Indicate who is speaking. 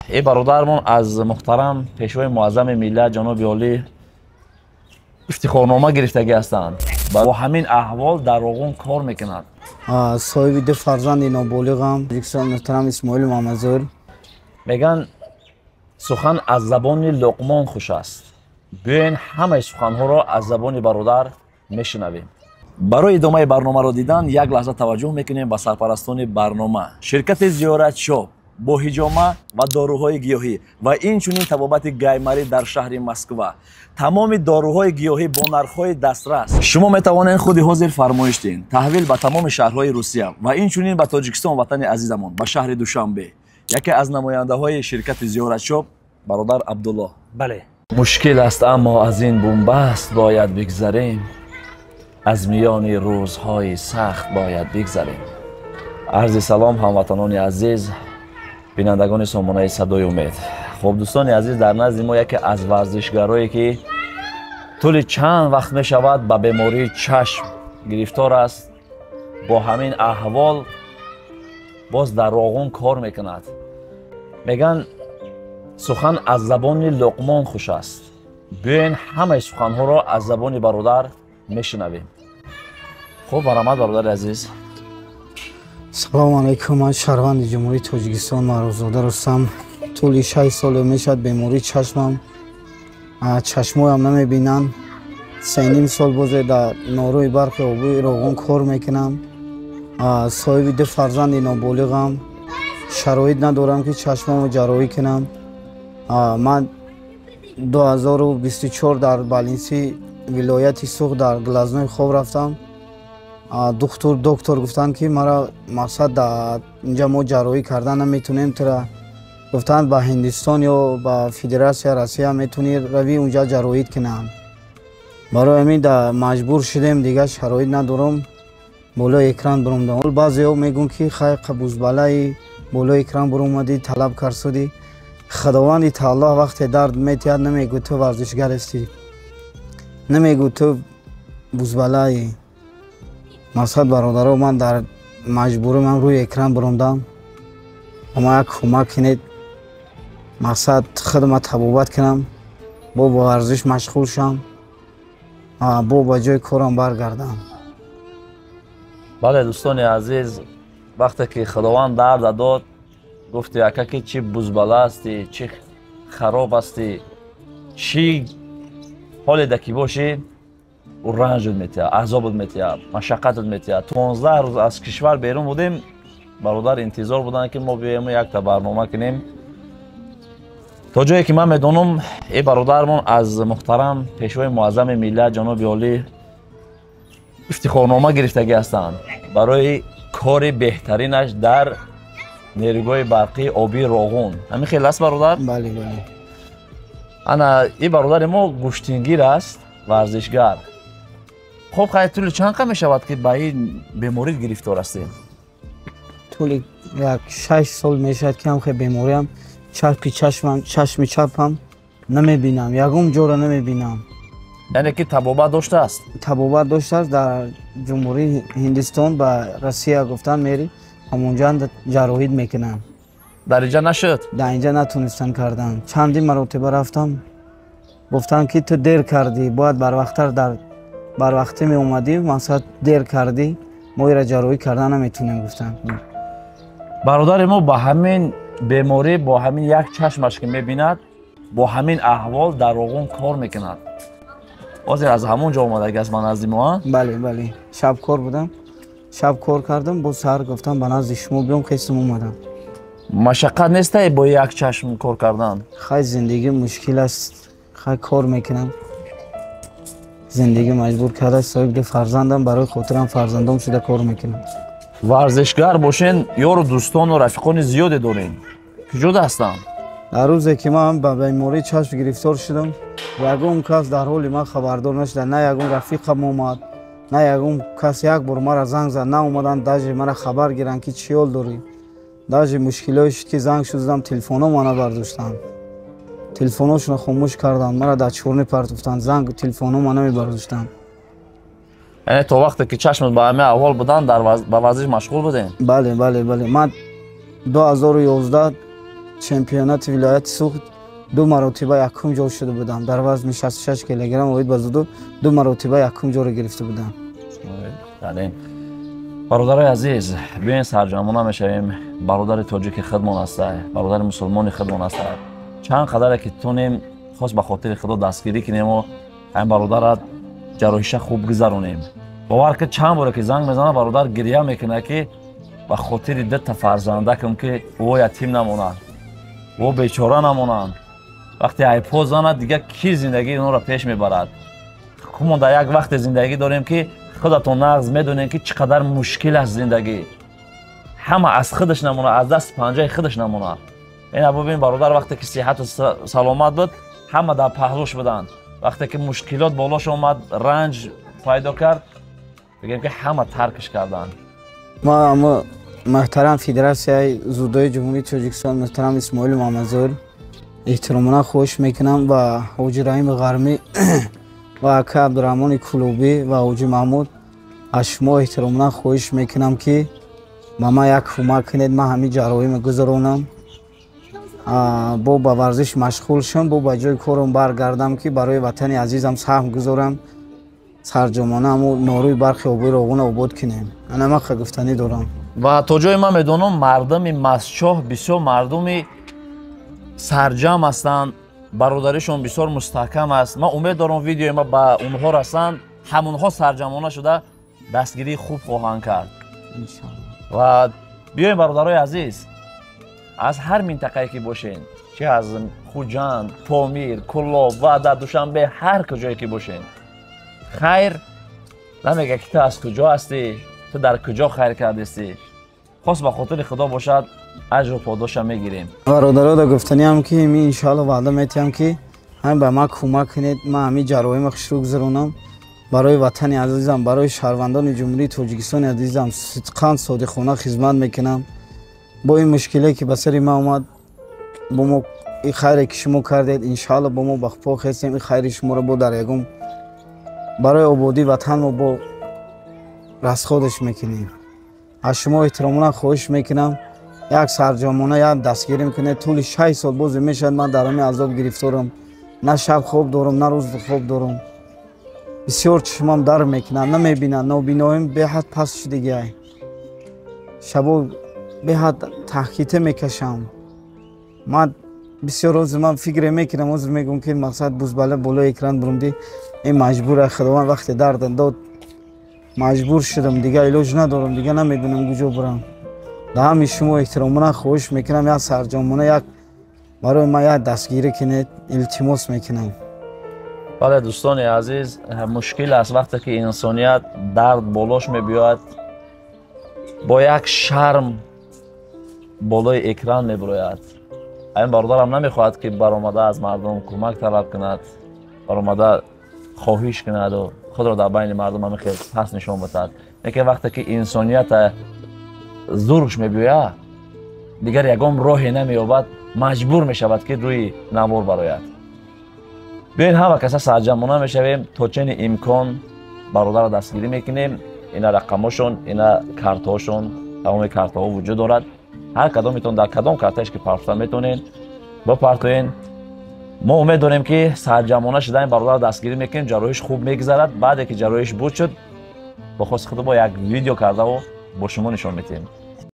Speaker 1: Эй бародармон аз муҳтарам пешвои муаззами миллат ҷаноби олӣ ифтихорнома гирифтагӣ ҳастанд. Бо ҳамин аҳвол дар Роғун кор мекунад.
Speaker 2: Соҳиби ду фарзанди ноболиғам, муҳтарам Исмоил Муҳаммадзоир.
Speaker 1: Мегӯянд сухан аз забони Луқмон хуш аст. Биёен ҳамаи суханҳоро аз забони бародар мешунавем. Барои идомаи барномаро дидан як лаҳза таваҷҷӯҳ мекунем ба сарпарастони барнома. Ширкати Зиёратшоп бо ҳиҷома ва доруҳои гиёҳӣ ва инчунин табобати гаймарӣ дар шаҳри Москва. Тамоми доруҳои гиёҳӣ бо нархҳои дастрас. Шумо метавонед худи ҳозир фармоиш диҳед. Таҳвил ба тамоми шаҳрҳои Русия ва инчунин ба Тоҷикистон, ватани азизамон, ба шаҳри Душанбе. Яке аз намояндаҳои ширкати Зиёратшоп бародар Абдулло.
Speaker 3: Бале.
Speaker 1: Мушкил аст, аммо аз ин бунбаст бояд бигзарем. Аз миёни рӯзҳои сахт бояд бигзарем. Арзи салом ҳамватанони азиз, бинандагони сомонаи Садои Умед. Хуб, дӯстони азиз, дар назди мо яке аз варзишгарое ки тӯли чанд вақт мешавад ба бемории чашм гирифтор аст, бо ҳамин аҳвол боз дар Роғун кор мекунад. Мегӯянд сухан аз забони Луқмон хуш аст. Биёен ҳамаи суханҳоро аз забони бародар мешунавем. Хуб, баромад бародари азиз.
Speaker 2: Салому алайкум, ман шаҳрванди Ҷумҳурии Тоҷикистон Маъруфзода Рустам. Тӯли 6 соле мешавад бемории чашмам, чашмоям намебинанд. 3.5 сол бозе дар норӯи барқи обии Роғун кор мекунам. Соҳиби ду фарзанди ноболиғам. Шароит надорам ки чашмамро ҷарроҳӣ кунам. Ман 2024 дар Балинси вилояти Суғд дар глазной хоб рафтам. Доктор гуфтанд ки мара мақсад дар инҷа мо ҷарроҳӣ кардан наметунем, тура гуфтанд ба Ҳиндистон ё ба Федератсия Россия метунӣ равӣ унҷа ҷарроҳӣ кунанд. Барои ҳамин маҷбур шудем, дигар шароит надорам, болои экран биромдам. Баъзеҳо мегӯянд ки хай қабузбалаи болои экран биромадӣ, талаб карсудӣ. Худованди таоло вақте дард метиҳад намегӯ ту варзишгар ҳастӣ, намегӯ ту бузбалаи. Мақсад бародаро, ман дар маҷбурӣ ман рӯи экран биромдам. Ама як кӯмак кунед, мақсад худма табобат кунам, бо ба варзиш машғул шам, бо ба ҷои корам баргардам.
Speaker 1: Бале, дӯстони азиз, вақте ки Худованд дарда дод, гуфти ака ки чӣ бузбала ҳастӣ, чӣ хароб ҳастӣ, чӣ ҳоле ки бошӣ, ӯ ранҷут метиҳад, азобут метиҳад, машаққатут метиҳад. 15 рӯз аз кишвар берун будем, бародар интизор буданд ки мо биёем якта барнома кунем. То ҷое ки ман медонам, эй бародармон аз муҳтарам пешвои муаззами миллат ҷаноби олӣ ифтихорнома гирифтагӣ ҳастанд барои кори беҳтаринаш дар нерӯгоҳи барқии обии Роғун. Ҳамин хел аст бародар?
Speaker 2: Бале, бале.
Speaker 1: Ана ин бародари мо гӯштингир аст, варзишгар. Хуб, хай тӯли чанд қа мешавад ки ба ин беморӣ гирифтор ҳастем?
Speaker 2: Тӯли як 6 сол мешавад ки ҳамхел бемориам. Чапи чашмам, чашми чапам намебинам, ягон ҷоро намебинам.
Speaker 1: Яъне ки табобат доштааст?
Speaker 2: Табобат доштааст дар Ҷумҳурии Ҳиндистон, ба Россия гуфтан мери, ҳамонҷа ҷарроҳӣ мекунанд.
Speaker 1: Дар инҷа нашуд?
Speaker 2: Дар инҷа натонистан кардан. Чандин маротиба рафтам, гуфтанд ки ту дер кардӣ, бояд барвақттар дар барвақтӣ меомадӣ, мақсад дер кардӣ, мо ира ҷарроҳӣ кардан наметунем, гуфтанд.
Speaker 1: Бародари мо ба ҳамин беморӣ, бо ҳамин як чашмаш ки мебинад, бо ҳамин аҳвол дар Роғун кор мекунад. Ҳозир аз ҳамон ҷо омадагӣ аст ба назди мо, а?
Speaker 2: Бале, бале. Шаб кор будам, шаб кор кардам, боз саҳар гуфтам ба назди шумо биём, хестам омадам.
Speaker 1: Машаққат нестай бо як чашм кор кардан?
Speaker 2: Хай зиндагӣ мушкил аст, хай кор мекунам. Зиндагӣ маҷбур кардааст, соҳиби ду фарзандам, барои хотирам фарзандом шуда кор мекунам.
Speaker 1: Варзишгар бошен, ёру дӯстону рафиқони зиёде дорем. Куҷода ҳастанд?
Speaker 2: Дар рӯзе ки ман ба бемории чашм гирифтор шудам, ягон кас дар ҳоли ман хабардор нашуда, на ягон рафиқам омад, на ягон кас як бор мара занг зад, наомаданд даже мара хабар гиранд ки чӣ ҳол дорӣ. Даже мушкилое шуд ки занг шуд задам, телефонҳо мана бардоштанд, телефонҳошонро хомӯш карданд, мара дар чорне партофтанд, занг телефонҳо мана мебардоштанд.
Speaker 1: Яъне то вақте ки чашмат ба ҳамин аҳвол буданд, ба варзиш машғул будем?
Speaker 2: Бале, бале, бале. Ман 2011 чемпионати вилояти Суғд 2 маротиба якум ҷо шуда будам. Дар вазни 66 килограмм оид ба дзюдо 2 маротиба якум ҷоро гирифта будам.
Speaker 1: Бародарои азиз, биёен сарҷамона мешавем. Бародари тоҷики худмон аста, бародари мусулмони худмон аста. Чанд қадаре ки тунем хос ба хотири худо дастгирӣ кунему ҳамин бародарат ҷарроҳиша хуб гузаронем. Бовар ки чанд боре ки занг мезанад, бародар гиря мекунад ки ба хотири дута фарзандакам ки ӯ ятим намонад, ӯ бечора намонанд. Вақте айпо занад, дигар ки зиндагии онро пеш мебарад? Хумон дар як вақте зиндагӣ дорем ки худатон нағз медонем ки чӣ қадар мушкил аст зиндагӣ. Ҳама аз худаш намонад, аз даст панҷаи худаш намонад. Ина бубин бародар, вақте ки сиҳату саломат буд, ҳама дар паҳлӯш буданд. Вақте ки мушкилот болош омад, ранҷ пайдо кард, бигем ки ҳама таркш карданд.
Speaker 2: Ма ама муҳтарам Федератсияи дзюдои Ҷумҳурии Тоҷикистон муҳтарам Исмоил Муҳаммадзоир эҳтиромона хоҳиш мекунам ва ҳоҷи Раҳими Ғармӣ ва ака Абдураҳмони Кулобӣ ва ҳоҷи Маҳмуд аз шумо эҳтиромона хоҳиш мекунам ки ба ман як кӯмак кунед, ман ҳамин ҷарроҳиро гузаронам, бо ба варзиш машғул шам, бо ба ҷои корам баргардам ки барои ватани азизам саҳм гузорам, сарҷамона ҳамун норӯи барқи обии Роғунро обод кунем. Ана ман гуфтанӣ дорам.
Speaker 1: Ва то ҷое ман медонам, мардуми Мастчоҳ бисёр мардуми сарҷам ҳастанд, бародаришон бисёр мустаҳкам аст. Ман умед дорам видеои ма ба онҳо расанд, ҳамонҳо сарҷамона шуда дастгирии хуб хоҳанд кард. Ва биёем бародарои азиз, аз ҳар минтақае ки бошен, чи аз Хуҷанд, Помир, Куллоб, Ваҳдат, Душанбе, ҳар куҷое ки бошен, хайр намегӯяд ки ту аз куҷо ҳастӣ, ту дар куҷо хайр кардистӣ. Хос ба хотири худо бошад, аҷру подоша мегирем.
Speaker 2: Бародарода гуфтаниам ки ми иншоалло ваъда метиҳам ки ҳамин ба ман кӯмак кунед, ман ҳамин ҷарроҳима хушрӯ гузаронам барои ватани азизам, барои шаҳрвандони Ҷумҳурии Тоҷикистони азизам сидқан содиқона хизмат мекунам. Бо ин мушкиле ки ба сари ман омад, бо мо ин хайре ки шумо кардед, иншоалло бо мо ба по хестем, ин хайри шуморо бо дар ягон барои ободии ватан мо бо расходаш мекунем. Аз шумо эҳтиромона хоҳиш мекунам, як сарҷамона як дастгирӣ мекунед. Тӯли 6 сол бозе мешавад ман дар ҳамин азоб гирифторам, на шаб хоб дорам, на рӯз хоб дорам. Бисёр чашмам дар мекунад, намебинад, нобиноим беҳад паст шудагиай. Шабо беҳад таҳкита мекашам. Ман бисёр рӯз ман фикре мекунам, ҳозир мегӯям ки мақсад бузбала болои экран бурумдӣ, ин маҷбура, худованд вақте дард дод маҷбур шудам, дигар илоҷ надорам, дигар намедонам куҷо бурам. Дар ҳамин шумо эҳтиромона хоҳиш мекунам, як сарҷамона як барои ман як дастгирӣ кунед, илтимос мекунам.
Speaker 1: Бале дӯстони азиз, мушкил аст вақте ки инсоният дард болош мебиёяд, бо як шарм болои экран мебирояд. Ҳамин бародарам намехоҳад ки баромада аз мардум кӯмак талаб кунад, баромада хоҳиш кунаду худро дар байни мардум ҳамин хел пас нишон бидиҳад. Лекин вақте ки инсоният зурш мебиёяд, дигар ягон роҳе намеёбад, маҷбур мешавад ки рӯи навор барояд. Биёед ҳама каса сарҷамона мешавем, то чени имкон бародарро дастгирӣ мекунем. Ина рақамошон, ина картҳошон, тамоми картҳо вуҷуд дорад. Ҳар кадометон дар кадом картаеш ки партофта метавонед бипартоен. Мо умед дорем ки сарҷамона шудаем, бародарро дастгирӣ мекунем, ҷарроҳиш хуб мегузарад. Баъде ки ҷарроҳиш буд шуд, бо хости худо бо як видео кардаву бо шумо нишон медиҳем.